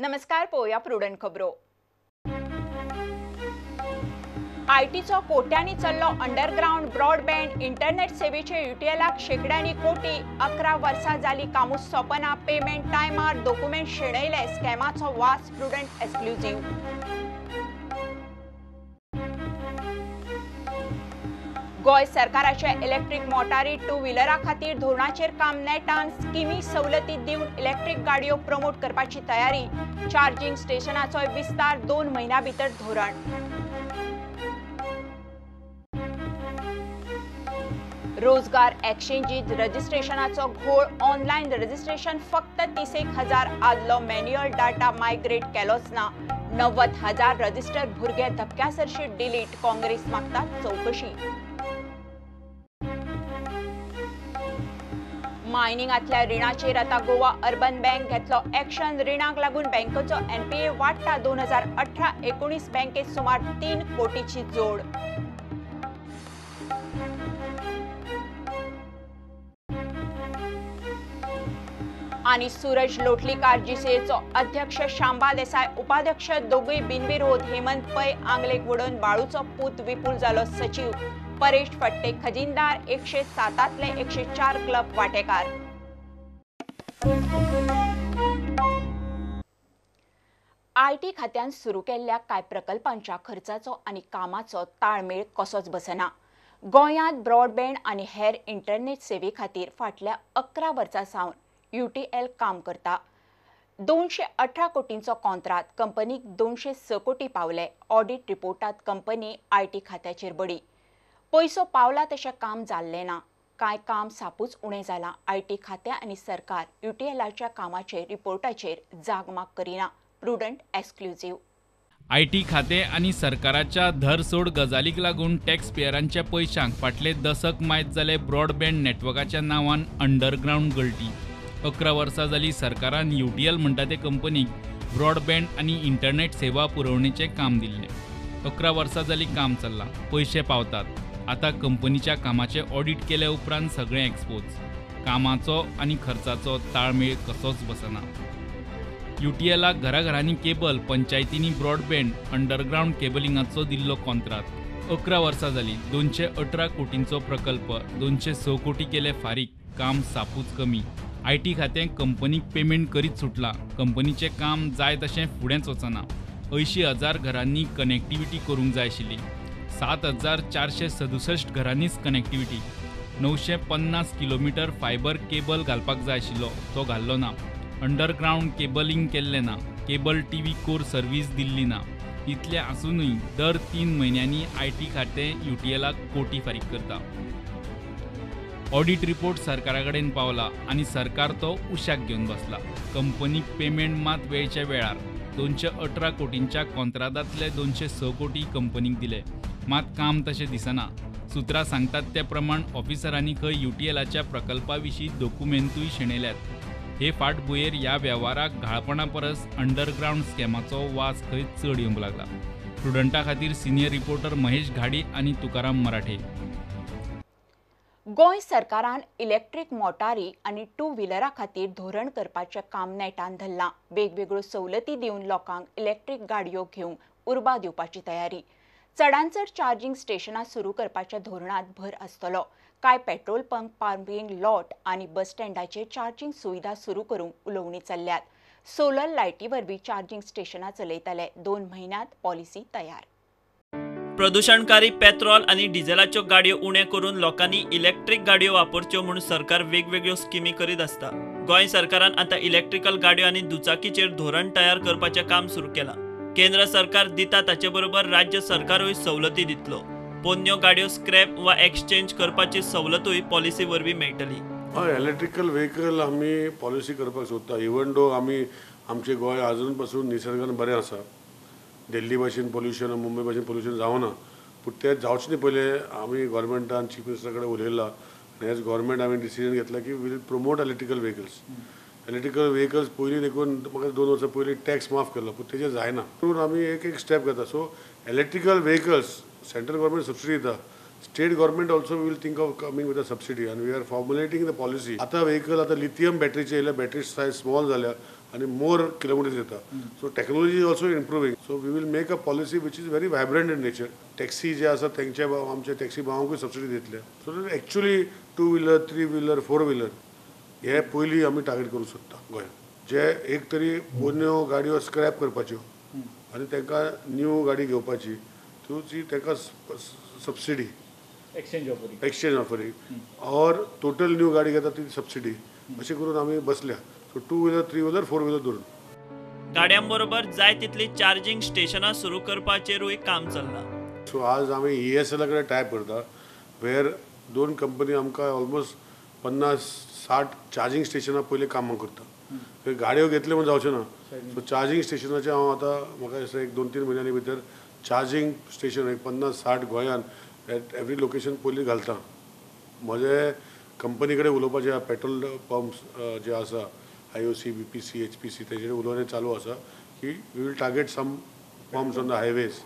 नमस्कार, पळोवया प्रुडंट खबरो। आयटीचो कोट्यांनी चल्लो अंडरग्रावंड ब्रॉडबँड इंटरनेट सेवेचे यूटीएलाक शेकड्यांनी कोटी। 11 वर्सां जाली कामूच सोंपना, पेमेंट टायमार डॉक्युमेंट शेणयले, स्कॅमाचो वास। Prudent exclusive. Goa सरकाराचे इलेक्ट्रीक मोटारी टू व्हिलरा खातीर धोरणाचेर काम नेटान, स्किमी सवलती दिवन इलेक्ट्रीक गाडयो प्रमोट करपाची तयारी। चार्जिंग स्टेशनाचोय विस्तार 2 म्हयन्यां भितर धोरण। रोजगार एक्सचेंजीत रजिस्ट्रेशनाचो घोळ, ऑनलायन रजिस्ट्रेशन फक्त 31,000 आदलो मॅन्युअल डाटा मायग्रेट केलोच ना। 90,000 रजिस्टर भुरगे धपक्या सरशी डिलीट, काँग्रेस मागता चौकशी। मायनिंगांतल्या रिणाचेर आता गोवा अर्बन बँक घेतलो ॲक्शन। रिणाक लागून बँकेचो एनपीए वाडटा। 2018-19 बँकेत सुमार 3 कोटीची जोड। आणि सूरज लोटलीकार जीसीएचो अध्यक्ष शांबा देसाय उपाध्यक्ष दोगूय बिनविरोध। हेमंत पै आंगलेक वडोवन बाळूचो पूत विपुल जालो सचिव। परेश फट्टे खजिनदार। 107 104 क्लब वाटेकार। IT खात्यान सुरू केल्ल्या कांय प्रकल्पांच्या खर्चाचो आनी कामाचो ताळमेळ कसोच बसना। गोंयांत ब्रॉडबँड आनी हेर इंटरनेट सेवे खातीर फाटल्या 11 वर्सां सावन यूटीएल काम करता। 218 कोटींचो कॉन्त्रात कंपनीक 206 कोटी पावले। ऑडिट रिपोर्टात कंपनी IT खात्याचेर बडी। पयसो पावला तशें काम जाल्लें ना, कांय काम सापूच उणें जालां। IT खातें आनी सरकार यूटीएलाच्या कामाचेर रिपोर्टाचेर जागमाग करिना। Prudent exclusive. IT खातें आनी सरकाराच्या धरसोड गजालीक लागून टॅक्स पेयरांच्या पयशांक फाटले दसक मायत जाले ब्रॉडबँड नेटवर्काच्या नांवान अंडरग्रावंड गळटी। 11 वर्सां जाली सरकारान यूटीएल म्हणटा ते कंपनीक ब्रॉडबँड आनी इंटरनेट सेवा पुरवणेचें काम दिल्लें। 11 वर्सां जाली काम चल्लां, पयशे पावतात। आतां कंपनीच्या कामाचें ऑडिट केल्या उपरांत सगळें एक्सपोज। कामाचो आनी खर्चाचो ताळमेळ कसोच बसना। यूटीएलाक घराघरांनी केबल, पंचायतींनी ब्रॉडबँड, अंडरग्रावंड केबलिंगाचो दिल्लो कॉन्त्रात। 11 वर्सां जाली 218 कोटींचो प्रकल्प 206 कोटी केले फारीक, काम सापूच कमी। IT खातें कंपनीक पेमेंट करीत सुटलां, कंपनीचें काम जाय तशें फुडेंच वचना। 80,000 घरांनी कनेक्टिविटी करूंक जाय आशिल्ली, 7,467 घरांनीच कनेक्टिविटी। 950 किलोमिटर फायबर केबल घालपाक जाय आशिल्लो, तो घाल्लो ना। अंडरग्रावंड केबलिंग केल्लें ना, केबल टीव्ही कोर सर्वीस दिल्ली ना। इतलें आसुनूय दर 3 म्हयन्यांनी IT खातें यूटीएलाक कोटी फारीक करता। ऑडिट रिपोर्ट सरकारा कडेन पावला आनी सरकार तो उशाक घेवन बसला। कंपनीक पेमेंट मात वेळच्या वेळार। 218 कोटींच्या कॉन्त्रादांतले 206 कोटी कंपनीक दिले, मात काम तशें दिसना। सुत्रां सांगतात ते प्रमाण ऑफिसरांनी खंय यूटीएलाच्या प्रकल्पा विशीं डॉक्युमेंटूय शेणयल्यात। हे फाटभुंयेर ह्या वेव्हाराक घाळपणा परस अंडरग्रावंड स्कॅमाचो वास खंय चड येवंक लागला। प्रुडंटा खातीर सिनियर रिपोर्टर महेश घाडी आनी तुकाराम मराठे। गोंय सरकारान इलेक्ट्रीक मोटारी आनी टू व्हिलरा खातीर धोरण करपाचें काम नेटान धरलां। वेगवेगळ्यो सवलती दिवन लोकांक इलेक्ट्रीक गाडयो घेवंक उर्बा दिवपाची तयारी। चडांत चड चार्जिंग स्टेशनां सुरू करपाच्या धोरणांत भर आसतलो। कांय पेट्रोल पंप, पार्किंग लॉट आनी बस स्टँडाचेर चार्जिंग सुविधा सुरू करूंक उलोवणी चल्ल्यात। सोलर लायटी वरवीं चार्जिंग स्टेशनां चलयतले। 2 म्हयन्यांत पॉलिसी तयार। प्रदूषणकारी पेट्रोल आनी डिझेलाच्यो गाडयो उणे करून लोकांनी इलेक्ट्रीक गाडयो वापरच्यो म्हूण सरकार वेगवेगळ्यो स्किमी करीत आसता। गोंय सरकारान आतां इलेक्ट्रिकल गाडयो आनी दुचाकीचेर धोरण तयार करपाचें काम सुरू केलां। केंद्र सरकार दिता ताचे बरोबर राज्य सरकारूय सवलती दितलो। पोन्न्यो गाडयो स्क्रॅप वा एक्सचेंज करपाची सवलतूय पॉलिसी वरवीं मेळटली। हय, इलेक्ट्रिकल व्हेकल आमी पॉलिसी करपाक सोदता। इवन दो आमी आमचे गोंय आजून पासून निसर्गान बरें आसा, दिल्ली भाशेन पोल्युशन, मुंबय भाशेन पोल्युशन जावना, पूण तें जावचें न्ही पयलें आमी गव्हर्मेंटान चीफ मिनिस्टरा कडेन उलयलां आनी एज गव्हर्मेंट आमी डिसिजन घेतला की we'll promote electrical vehicles. Electrical vehicles पयलीं देखून म्हाका 2 वर्सां पयलीं टॅक्स माफ केल्लो, पूण तेजें जायना म्हणून आमी एक एक स्टेप घेता। So electrical vehicles central government subsidy दिता, State government also will think of coming with a subsidy and we are formulating the policy. आता vehicle आता lithium battery चे येयल्या, battery size small जाल्या आनी मोर किलोमिटर्स येता. So technology is also improving. So we will make a policy which is very vibrant in nature. Taxi जे आसा तेंचे आमचे टॅक्सी भावांकूय सबसिडी दितले. So actually 2 wheeler 3 wheeler 4 wheeler हे पयलीं आमी टार्गेट करूंक सोदता गोंयांत. जे एक तरी पोन्न्यो गाडयो स्क्रॅप करपाच्यो आनी तांकां न्यू गाडी घेवपाची ती तांकां सबसिडी एक्सचेंज ऑफरींग और टोटल न्यू गाडी घेता ती सबसिडी अशें करून आमी बसल्या. सो 2 व्हिलर 3 व्हिलर 4 व्हिलर धरून गाड्यां बरोबर जाय तितली चार्जिंग स्टेशनां सुरू करपाचेरूय काम चल्लां. सो आज आमी ESL कडेन टायप करता वेर 2 कंपनी आमकां ऑलमोस्ट 50-60 चार्जिंग स्टेशनां पयलीं कामां करता. गाडयो घेतल्यो म्हूण जावचें ना. सो चार्जिंग स्टेशनाचें हांव आतां म्हाका दिसता 1-2-3 म्हयन्यांनी भितर चार्जिंग स्टेशन एक 50-60 गोंयांत एट एवरी लोकेशन पयलीं घालता. म्हजे कंपनी कडेन उलोवपाचें आसा, पेट्रोल पंप्स जे आसा IOC, BPC, HPC तेजेर उलोवणें चालू आसा की we will target some pumps on the highways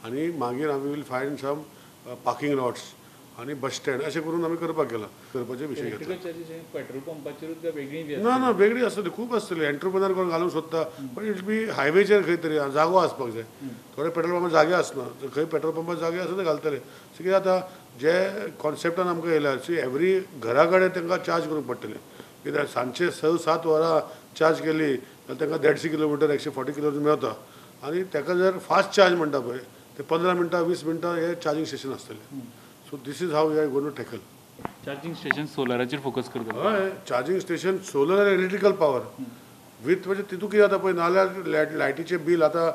आनी मागीर आमी will find some parking lots आनी बस स्टँड अशें करून आमी करपाक गेला करपाचे विशय घेतला. पेट्रोल पंपाचेरूच वेगळी ना ना वेगळी आसतली, खूब आसतली. एंटरप्रेनर कोण घालूंक सोदता पण it बी हायवेचेर खंय तरी जागो आसपाक जाय. थोडे पेट्रोल पंपार जागे आसना, खंय पेट्रोल पंपार जागे आसा ते घालतले. सो कितें जाता जे कॉन्सेप्टान आमकां येयला सी एवरी घरा कडेन तांकां चार्ज करूंक पडटलें. कित्याक सांजचे 6-7 वरां चार्ज केली जाल्यार तांकां 150 किलोमिटर 140 किलोमिटर मेळता आनी ताका जर फास्ट चार्ज म्हणटा पळय ते 15 मिनटां 20 मिनटां हे चार्जिंग स्टेशन आसतलें. So this is how we are going to tackle. Charging station सोलराचेर focus करता. हय, चार्जिंग स्टेशन सोलर आनी इलेक्ट्रिकल पावर विथ म्हणजे तितूंत कितें जाता पळय, नाल्यार लायटीचें बील आतां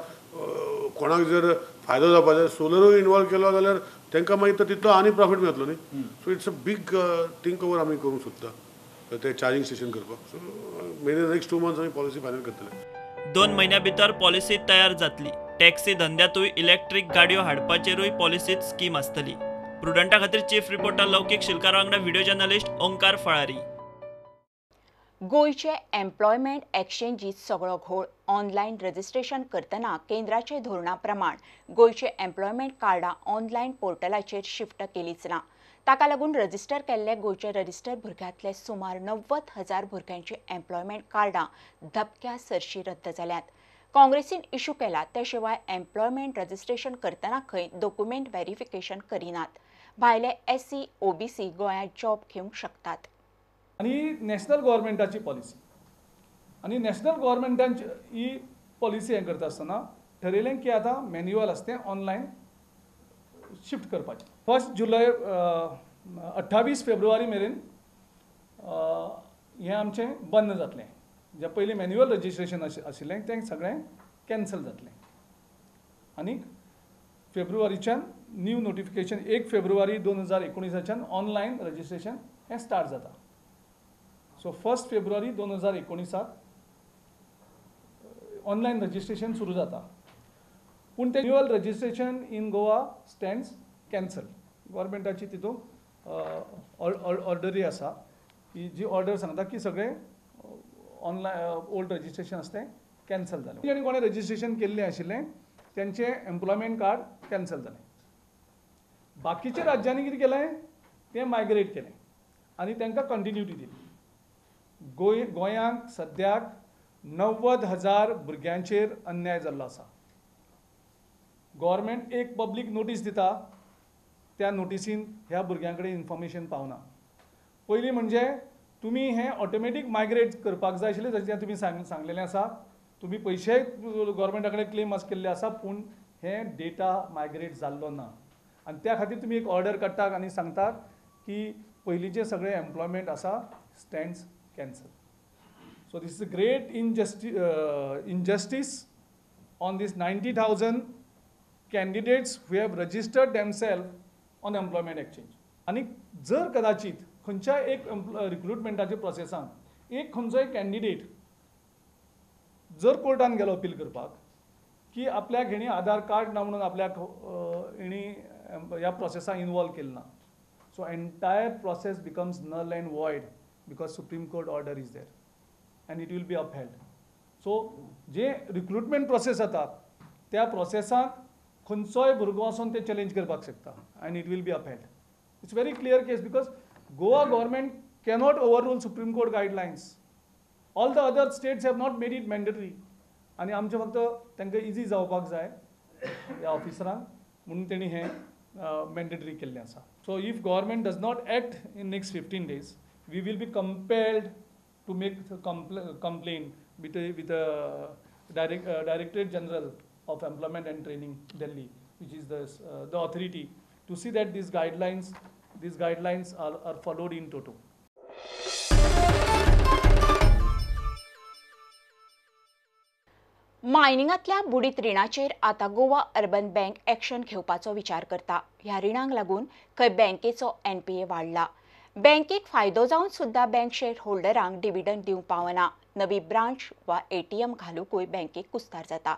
कोणाक जर फायदो जावपा जाय सोलरूय इनवॉल्व केलो जाल्यार तांकां मागीर तो तितलो आनी प्रॉफीट मेळटलो न्ही. So it's a big think over आमी करूंक सोदता ते चार्जिंग स्टेशन करपाक. सो मेन नेक्स्ट 2 मंथ्स आमी पॉलिसी फायनल करतले. 2 म्हयन्या भितर पॉलिसी तयार जातली. टॅक्सी धंद्यांतूय इलेक्ट्रीक गाडयो हाडपाचेरूय पॉलिसीत स्कीम आसतली. प्रुडंटा खातीर चीफ रिपोर्टर लौकीक शिलकार वांगडा व्हिडिओ जर्नलिस्ट ओंकार फळारी. गोंयचे एम्प्लॉयमेंट एक्सचेंजीत सगळो घोळ. ऑनलायन रजिस्ट्रेशन करतना केंद्राचे धोरणा प्रमाण गोंयचे एम्प्लॉयमेंट कार्डां ऑनलायन पोर्टलाचेर शिफ्ट केलीच ना. ताका लागून रजिस्टर केल्ले गोंयचे रजिस्टर भुरग्यांतले सुमार 90,000 भुरग्यांची एम्प्लॉयमेंट कार्डां धपक्या सरशी रद्द जाल्यात. काँग्रेसीन इशू केला त्या शिवाय एम्प्लॉयमेंट रजिस्ट्रेशन करतना खंय डॉक्युमेंट व्हेरिफिकेशन करिनात. भायले SC OBC गोंयांत जॉब घेवंक शकतात. आनी नॅशनल गव्हर्मेंटाची पॉलिसी आनी नॅशनल गव्हर्मेंटाची ही पॉलिसी हें करता आसतना ठरयलें की आतां मॅन्युअल आसा तें ऑनलायन शिफ्ट करपाचें. 1 जुलय 28 फेब्रुवारी मेरेन हें आमचें बंद जातलें. जे पयलीं मॅन्युअल रजिस्ट्रेशन आशिल्लें तें सगळें कॅन्सल जातलें आनी फेब्रुवारीच्यान न्यू नोटिफिकेशन 1 फेब्रुवारी 2019च्यान ऑनलायन रजिस्ट्रेशन हें स्टार्ट जाता. सो 1 फेब्रुवारी 2019 ऑनलायन रजिस्ट्रेशन सुरू जाता. पूण तें manual registration in Goa stands cancel. गव्हर्मेंटाची तितूंत ऑर्डरी आसा की जी ऑर्डर सांगता की सगळें ऑनलायन ओल्ड रजिस्ट्रेशन आसा तें कॅन्सल जालें. आनी कोणें रजिस्ट्रेशन केल्लें आशिल्लें तेंचें एम्प्लॉयमेंट कार्ड कॅन्सल जालें. बाकीच्या राज्यांनी कितें केलें तें मायग्रेट केलें आनी तांकां कंटिन्युटी दिली. गोंयांक सद्याक 90,000 भुरग्यांचेर अन्याय जाल्लो आसा. गव्हर्मेंट एक पब्लीक नोटीस दिता, त्या नोटिसीन ह्या भुरग्यां कडेन इन्फॉर्मेशन पावना. पयलीं म्हणजे तुमी हें ऑटोमॅटीक मायग्रेट करपाक जाय आशिल्लें, जशें तुमी सांगलेलें आसा. तुमी पयशे गव्हर्मेंटा कडेन क्लेम केल्ले आसा, पूण हें डेटा मायग्रेट जाल्लो ना. आनी त्या खातीर तुमी एक ऑर्डर काडटात आनी सांगतात की पयलींचें सगळें एम्प्लॉयमेंट आसा stands cancel. So this is a great injustice on this 90,000 candidates who have registered themselves on employment exchange. आनी जर कदाचित खंयच्या एक रिक्रुटमेंटाच्या प्रोसेसान एक खंयचोय कॅन्डिडेट जर कोर्टान गेलो अपील करपाक की आपल्याक हेणी आधार कार्ड ना म्हणून आपल्याक हेणी ह्या प्रोसेसान इनवॉल्व केलें ना, so entire process becomes null and void because Supreme Court order is there and it will be upheld. So J recruitment process जाता त्या प्रोसेसाक खंयचोय भुरगो वचोन ते चॅलेंज करपाक शकता and it will be upheld. It's very clear case because Goa government cannot overrule Supreme Court guidelines All the other states have not made it mandatory आनी आमचें फक्त तांकां इजी जावपाक जाय ह्या ऑफिसरांक म्हणून तेणी हें मॅन्डेटरी केल्लें आसा. So if government does not act in next 15 days we will be compelled to make complaint with the Directorate General of Employment and Training, Delhi, which is the authority to see that these guidelines are followed in toto. मायनिंगांतल्या बुडीत रिणाचेर आतां Goa urban bank action घेवपाचो विचार करता. ह्या रिणांक लागून खंय बँकेचो NPA वाडला. बँकेक फायदो जावन सुद्दां बँक शेअर होल्डरांक डिव्हिडंड दिवंक पावना. नवी ब्रांच वा एटीएम घालुंकूय बँकेक कुस्तार जाता.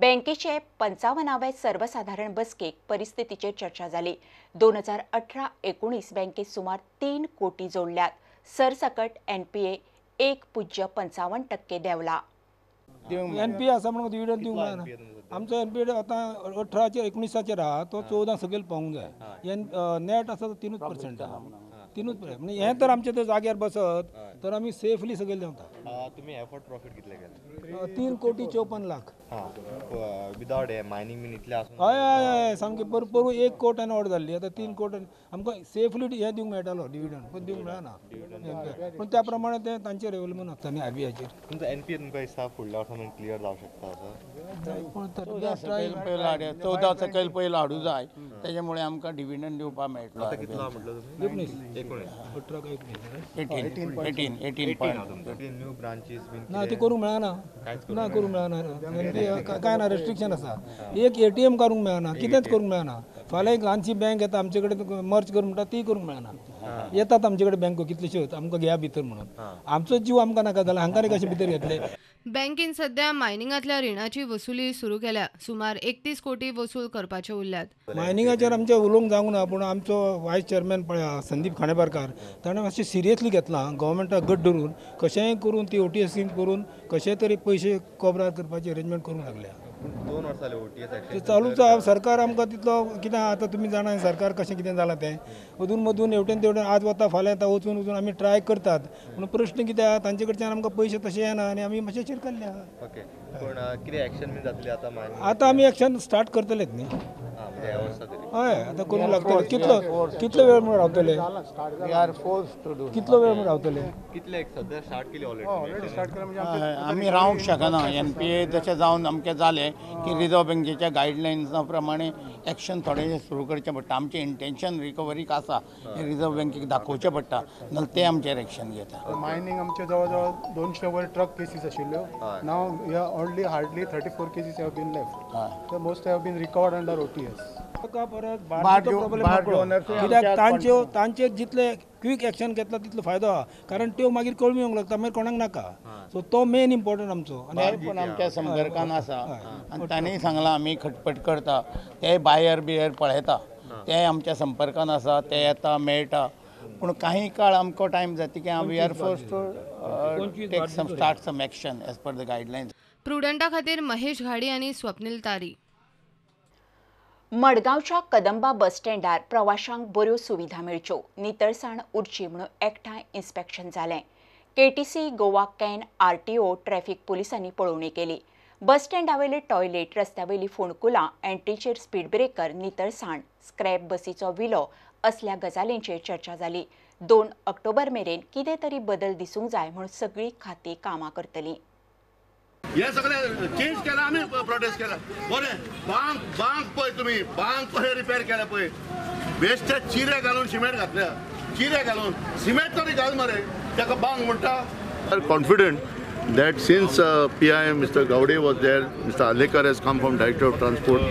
बँकेचे 55व्या सर्वसाधारण बसकेक परिस्थितीचेर चर्चा जाली. 2018-19 बँकेत सुमार 3 कोटी जोडल्यात. सरसकट एनपीए 1.55% देंवला. एनपीए आसा म्हणून डिव्हिडंड दिवंक मेळना. आमचो एनपीए आतां 18चेर 19चेर आहा, तो 14 सकयल पावूंक जाय. नेट आसा तो 3% आहा, 3% म्हणजे हें तर आमचें ते जाग्यार बसत तर आमी सेफली सकयल देंवता. तुमी एफर्ट प्रॉफीट कितले केले? 3 कोटी 54 लाख विदाउट हे मायनींग बीन इतलें आसून. हय हय हय सामकें. पोरूं 1 कोट आनी ऑड जाल्ली, आतां 3 कोट आमकां सेफली हें दिवंक मेळटालो डिविडंड, पण दिवंक मेळना. पूण त्या प्रमाणे तें तांचेर अवेलेबल आसता न्ही आरबीआयचेर. तुमचो एनपीए तुमकां दिसता फुडल्या वर्सा मेरेन क्लियर जावंक शकता? 14 सकयल पयलो हाडूं जाय, तेजे मुळे आमकां डिविडंड दिवपाक मेळटलो. आतां कितलो म्हटलो तुमी? 18 18 न्यू ब्रांचीस बीन ना, ती करूंक मेळना, ना करूंक मेळना. कांय ना, रेस्ट्रिक्शन आसा. एक एटीएम काडूंक मेळना, कितेंच करूंक मेळना. फाल्यां एक ल्हानशी बँक येता आमचे कडेन मर्ज कर म्हणटा, ती करूंक मेळना. येतात आमचे कडेन बँको कितल्योश्योच, आमकां घ्या भितर म्हणून. आमचो जीव आमकां नाका जाल्यार हांकां कशें भितर घेतले. बँकेन सध्या मायनिंगांतल्या रिणाची वसुली सुरू केल्या. सुमार 31 कोटी वसूल करपाचे उरल्यात. मायनिंगाचेर आमचें उलोवंक जावंक ना, पूण आमचो वायस चेअरमॅन पळय संदीप खांडेपारकार, ताणें मातशें सिरियसली घेतलां. गव्हर्मेंटाक गट धरून कशेंय करून ती ओटीएस स्कीम करून कशें तरी पयशे कबरार करपाची अरेंजमेंट करूंक लागल्या. 2 वर्सां जालीं ओटीएस एक्शन चालूच आसा. सरकार आमकां तितलो कितें आतां तुमी जाणा सरकार कशें कितें जालां तें, अदून मदून हेवटेन तेवटेन आज वता फाल्यां येता, वचून वचून आमी ट्राय करतात. पूण प्रश्न कितें आहा, तांचे कडच्यान आमकां पयशे तशे येना आनी आमी मातशे शिरकल्ले आहा. ओके, पूण कितें एक्शन बीन जातली आतां? आतां आमी एक्शन स्टार्ट करतलेच न्ही. हय, आतां करूंक लागतले. कितलो कितलो वेळ म्हणून रावतले? कितलो वेळ म्हणून रावतले? कितले सद्या स्टार्ट केली ऑलरेडी? आमी रावंक शकना. एनपीए तशें जावन आमचें जालें की रिजर्व बँकेच्या गायडलायन्सा प्रमाणे एक्शन थोडें सुरू करचें पडटा. आमचें इंटेन्शन रिकवरीक आसा हें रिजर्व बँकेक दाखोवचें पडटा, नाल्यार ते आमचेर एक्शन घेता. मायनींग आमचे जवळ जवळ 200 वयर ट्रक केसीस आशिल्ल्यो. Now only hardly 34 cases have been left. The most have been recovered under OTS. कित्याक तांचेर जितले क्वीक एक्शन घेतला तितलो फायदो आहा, कारण त्यो मागीर कळमी येवंक लागता, मागीर कोणाक नाका. सो तो मेन इम्पॉर्टंट आमचो. आनी पण आमच्या संपर्कान आसा आनी तांणी सांगलां आमी खटपट करता, ते बायर बियर पळयता, ते आमच्या संपर्कान आसा, ते येता मेळटा. पूण काही काळ आमकां टायम जाता की we are force to take some start some action as per the guidelines. प्रुडंटा खातीर महेश घाडी आनी स्वप्नील तारी. मडगांवच्या कदंबा बस स्टँडार प्रवाशांक बऱ्यो सुविधा मेळच्यो, नितळसाण उरची म्हणून एकठांय इन्स्पेक्शन जालें. KTC, Goa can, RTO, traffic पुलिसांनी पळोवणी केली. बस स्टँडावेले टॉयलेट, रस्त्यावेली फोंडकुलां, एंट्रीचेर स्पीड ब्रेकर, नितळसाण, स्क्रॅप बसीचो विलो असल्या गजालींचेर चर्चा जाली. 2 ऑक्टोबर मेरेन कितें तरी बदल दिसूंक जाय म्हणून सगळीं खातीं कामां करतलीं. हे सगळे चेंज केला आमी, प्रोटेस्ट केला. बरें, बांक बांक पळय तुमी, बांक कशें रिपेर केला पळय. बेश्टे चिरे घालून सिमेंट घातल्या, चिरे घालून सिमेंट तरी घाल मरे, ताका बांक म्हणटा. Are confident that since PI Mr. Gaude was there, Mr. Alekar has come from Director of Transport,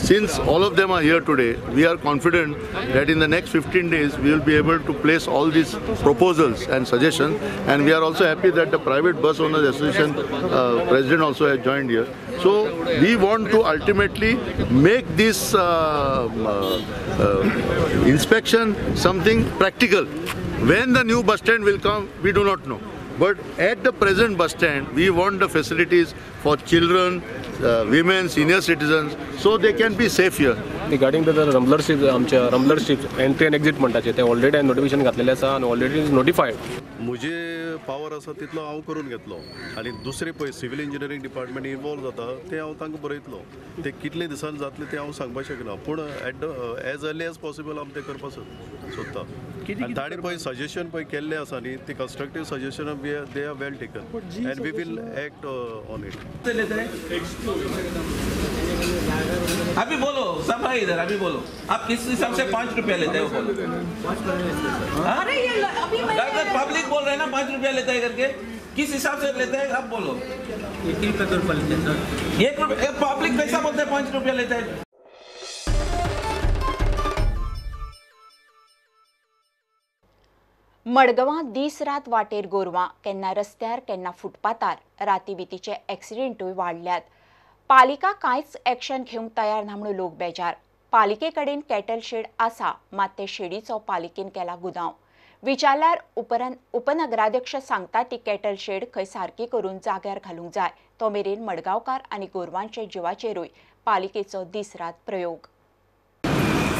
since all of them are here today, we are confident that in the next 15 days we will be able to place all these proposals and suggestions, and we are also happy that the Private Bus Owners Association President also has joined here. So we want to ultimately make this inspection something practical. When the new bus stand will come, we do not know. But at the present bus stand, we want the facilities for children, women, senior citizens, so they can be safe here. Regarding the rumbler strips, आमच्या rumbler strips entry आनी exit म्हणटाचे ते already हांवें notification घातलेलें आसा आनी already is notified. मुझे power आसा तितलो हांव करून घेतलो आनी दुसरे पळय सिव्हील इंजिनियरींग डिपार्टमेंट इन्वॉल्व जाता तें हांव तांकां बरयतलो. ते कितले दिसान जातले तें हांव सांगपाक शकना, पूण at the as early as possible आमी तें करपाक सोदता. आनी ताणें पळय सजेशन पळय केल्लें आसा न्ही, ती constructive suggestion they are well taken and we will act on it. अभी बोलो, सब है इधर, अभी बोलो आप किस हिसाब से 5 रुपया लेते हो? बोलो। अरे ये अभी पब्लिक बोल रहे हैं ना 5 रुपया लेता है करके, किस हिसाब से लेते हैं आप बोलो। 1 रुपये 2 रुपये लेते हैं सर। 1 रुपये पब्लिक कैसा बोलते हैं 5 रुपया लेता है? मडगांवां दीस रात वाटेर गोरवां, केन्ना रस्त्यार केन्ना फुटपाथार, राती बितीचे एक्सिडेंटूय वाडल्यात. पालिका कांयच एक्शन घेवंक तयार ना म्हणून लोक बेजार. पालिके कडेन कॅटल शेड आसा, मात ते शेडीचो पालिकेन केला गुदांव. विचारल्यार उपनगराध्यक्ष सांगता ती कॅटल शेड खंय सारकी करून जाग्यार घालूंक जाय. तो मेरेन मडगांवकार आनी गोरवांच्या जिवाचेरूय पालिकेचो दीस रात प्रयोग.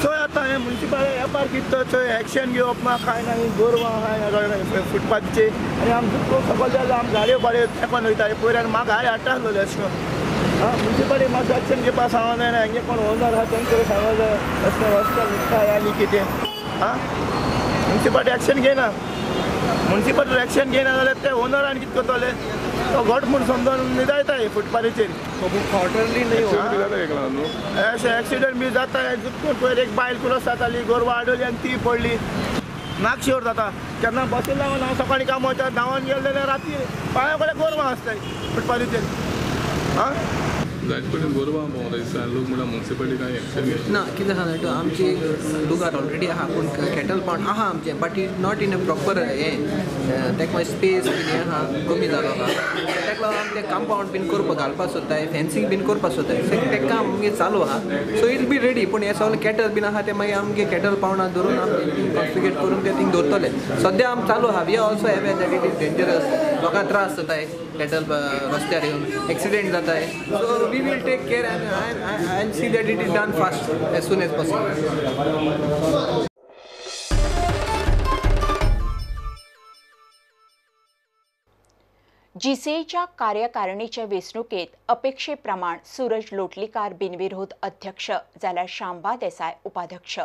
चोय आतां हें मुन्सिपाल वेपार कितें चोय एक्शन घेवप ना कांय ना, गोरवां आहा फुटपाथीचेर आनी आमकां सकयल जाल्यार आम गाडयो बाडयो तेंकोन वयता पयर आनी म्हाका गाडी हाडटा आसलोली अशें करून. आं मुन्सिपालिटी मातसो एक्शन घेवपाक सांगो जायना, हेंगे कोण ओनर आहा तेंकां सांगो जाय अशें वचता न्हिदता आनी कितें. आं मुन्सिपालिटी एक्शन घेयना, मुन्सिपालिटी एक्शन घेयना जाल्यार ते ओनर आनी कितें करतले, तो घट म्हूण समजून न्हिदायता फुटपाथीचेर. क्वार्टरली नाही अशें एक्सिडंट बी जाता. पयर एक बायल क्रॉस जाताली, गोरवां आडवली आनी ती पडली. नाकशेवर जाता केन्ना बसीन लागून हांव सकाळीं काम वयता, धांवन गेले जाल्यार राती पांया कडेन गोरवां आसताय फुटपाथीचेर. आं जायत कडेन गोरवां भोंवता दिसता लोक म्हणल्यार मुन्सिपालिटी कांय एक्शन घेना. ना कितें सांगता आमची लुगार ऑलरेडी आहा, पूण कॅटल पावंड आहा आमचें, but it not in a proper हें, ताका मागीर स्पेस बीन हें आहा कमी जालो आहा, ताका लागून आमी तें कंपावंड बीन करपाक घालपाक सोदताय, फेन्सींग बीन करपाक सोदताय, तें काम आमगें चालू आहा. So it be ready. पूण हें सगळें कॅटल बीन आहा तें मागीर आमगे कॅटल पावंडा धरून आमी कॉन्फिगेट करून तें थिंग दवरतले. सद्या आम चालू आहा. We are also aware that it is dangerous, लोकांक त्रास जाताय कॅटल रस्त्यार येवन एक्सिडेंट जाताय. So we will take care and see that it is done fast as soon as possible. जीसीएच्या कार्यकारिणीचे वेंचणुकेत अपेक्षेप्रमाण सूरज लोटलीकार बिनविरोध अध्यक्ष जाल्यार शांबा देसाय उपाध्यक्ष,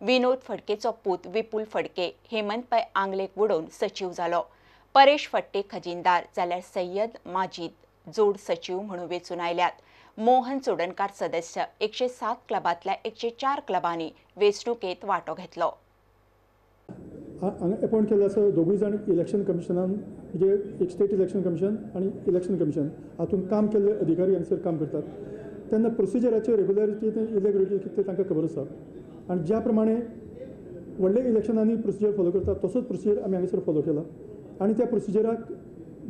विनोद फडकेचो पूत विपुल फडके हेमंत पै आंगलेक उडोवन सचीव जालो, परेश फट्टे खजिनदार जाल्यार सय्यद माजीद जोड सचीव म्हणून वेंचून आयल्यात. मोहन चोडणकार सदस्य. 107 क्लबांतल्या 104 क्लबांनी वेंचणुकेत वांटो घेतलो. हांगा अपॉयंट केल्ले आसा दोगूय जाण इलेक्शन कमिशनान, म्हणजे एक स्टेट इलेक्शन कमिशन आनी इलेक्शन कमिशन हातूंत काम केल्ले अधिकारी हांगसर काम करतात. तेन्ना प्रोसिजराच्यो रेगुलरिटी इरेगुलरिटी कितें तांकां खबर आसा आनी ज्या प्रमाणे व्हडले इलेक्शनांनी प्रोसिजर फॉलो करतात तसोच प्रोसिजर आमी हांगासर फॉलो केला आनी त्या प्रोसिजराक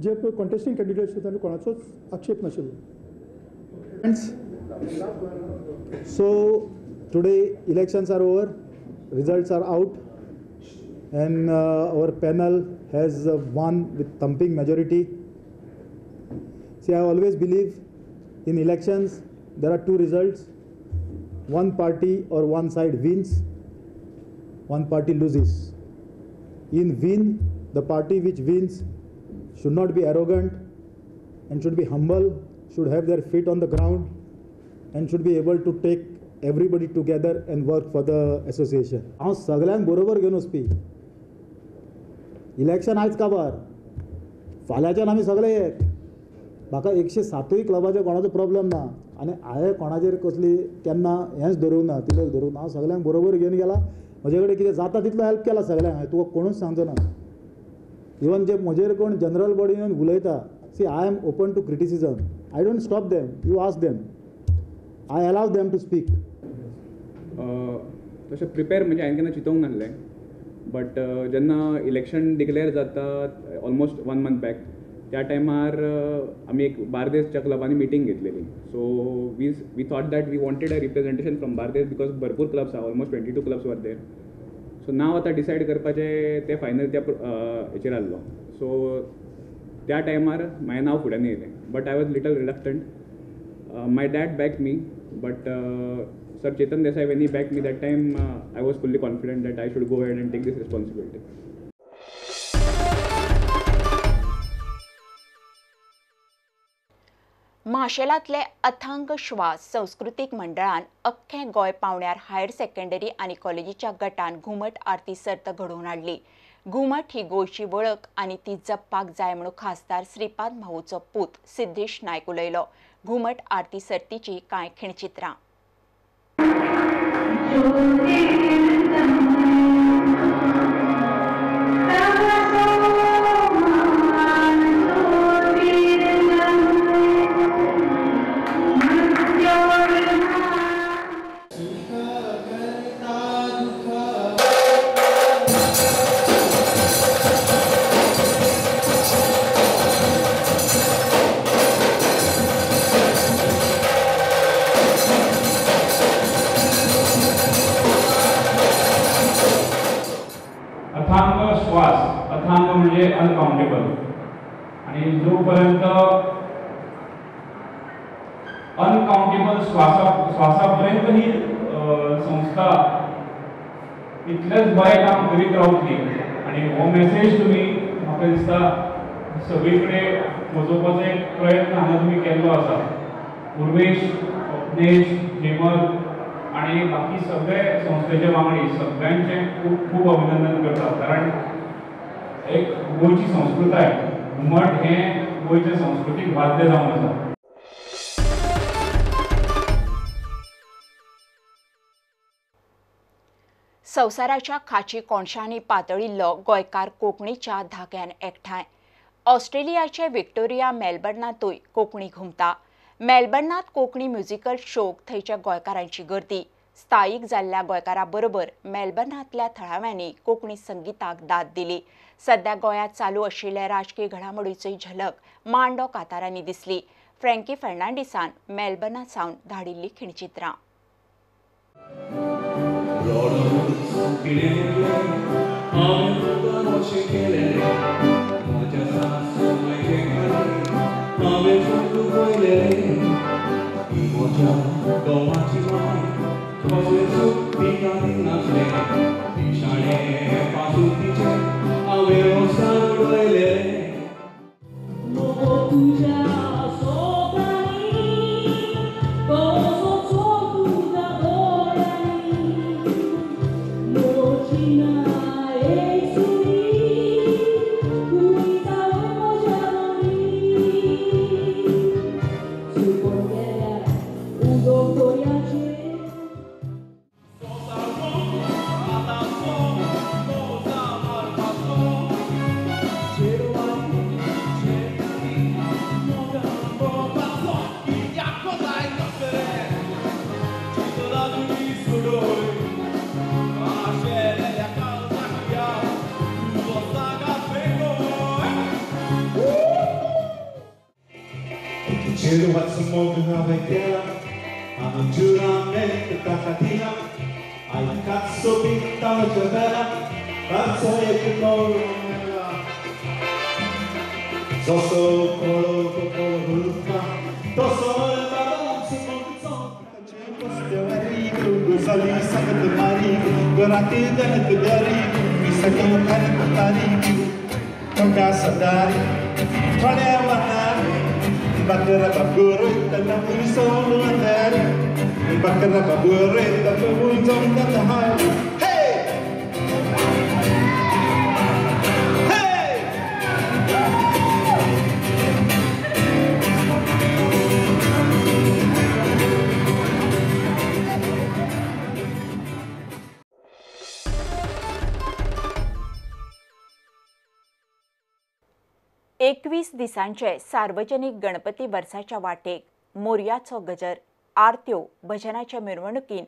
जे पळय कॉन्टेस्टींग कॅन्डिडेट्स आसा तांकां कोणाचोच आक्षेप नाशिल्लो. So today elections are over, results are out, and our panel has won with thumping majority. See, I always believe in elections there are two results. One party or one side wins, one party loses. In win, the party which wins should not be arrogant and should be humble, should have their feet on the ground and should be able to take everybody together and work for the association. हांव सगळ्यांक बरोबर घेवन वचपी. Election आयज काबार, फाल्यांच्यान आमी सगळे एक. म्हाका 107 क्लबाचो कोणाचो प्रॉब्लम ना आनी हांवें कोणाचेर कसली केन्ना हेंच धरूंक ना, तितलें धरूंक ना. हांव सगळ्यांक बरोबर घेवन गेला, म्हजे कडेन कितें जाता तितलो हेल्प केला सगळ्यांक. हांवें तुका कोणूच सांगचो ना. इवन जे म्हजेर कोण जनरल बॉडी येवन उलयता, see I am open to criticism, I don't stop them, you ask them, I allow them to speak. तशें प्रिपेर म्हणजे हांवें केन्ना चिंतूंक नासलें, बट जेन्ना इलेक्शन डिक्लेअर जाता ऑलमोस्ट 1 मंथ बॅक, त्या टायमार आमी एक बार्देसच्या क्लबांनी मिटींग घेतलेली. So we thought that we wanted a representation from Bardez because भरपूर क्लब्स आहा, almost 22 clubs were there. So नांव आतां डिसायड करपाचें तें फायनल त्या हेचेर आहलो. सो त्या टायमार म्हाजें नांव फुड्यान येयलें, but I was little reluctant. My dad back me, but sir Chetan Desai when he back me that time I was fully confident that I should go ahead and take this responsibility. माशेलांतले अथांग श्वास संस्कृतीक मंडळान अख्खें Goa पावण्यार higher secondary आनी कॉलेजीच्या गटान घुमट आरती सर्त घडोवन हाडली. घुमट ही गोंयची वळख आनी ती जपपाक जाय म्हणून खासदार श्रीपाद भाऊचो पूत सिद्धेश नायक उलयलो. घुमट आरती सर्तीची कांय खिणचित्रां. अथांग श्वास, अथांग म्हणजे अनकाउंटेबल, आणि जोपर्यंत अनकाउंटेबल श्वासापर्यंत ही संस्था इतलेंच बरें काम करीत रावतली. आनी हो मेसेज तुमी म्हाका दिसता सगळी कडेन पोचोवपाचो एक प्रयत्न हांगा तुमी केल्लो आसा. उर्वेश, स्वप्नेश, हेमल आणि बाकी सगळे संस्थेचे वांगडी सगळ्यांचे खूब खूब अभिनंदन करता, कारण एक गोंयची संस्कृताय घुमट हें गोंयचें संस्कृतीक वाद्य जावन आसा. संवसाराच्या खाची कोनशांनी पातळिल्लो गोंयकार कोंकणीच्या धाग्यान एकठांय. ऑस्ट्रेलियाचे विक्टोरिया मेलबर्नांतूय कोंकणी घुमता. मेलबर्नांत कोंकणी म्युझिकल शोक थंयच्या गोंयकारांची गर्दी. स्थायीक जाल्ल्या गोंयकारां बरोबर मेलबर्नांतल्या थळाव्यांनी कोंकणी संगिताक दाद दिली. सध्या गोंयांत चालू आशिल्ल्या राजकीय घडामोडीची झलक मांडो कातारांनी दिसली. फ्रँकी फर्नांडीसान मेलबर्ना सावन धाडिल्ली खिणचित्रां. एकवीस दिसांचे सार्वजनिक गणपती वर्साच्या वाटेक मोरयाचो गजर, आरत्यो, भजनाच्या मिरवणुकीन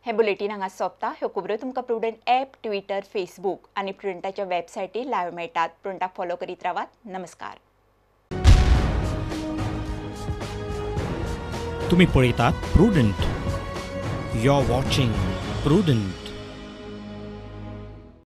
हें बुलेटीन हांगा सोंपता. ह्यो खबरो तुमकां प्रुडंट ॲप, ट्विटर, फेसबूक आनी प्रुडंटाच्या वेबसायटीर लायव्ह मेळटात. प्रुडंटाक फॉलो करीत रावात. नमस्कार. तुम्ही पळयतात Prudent. You are watching Prudent.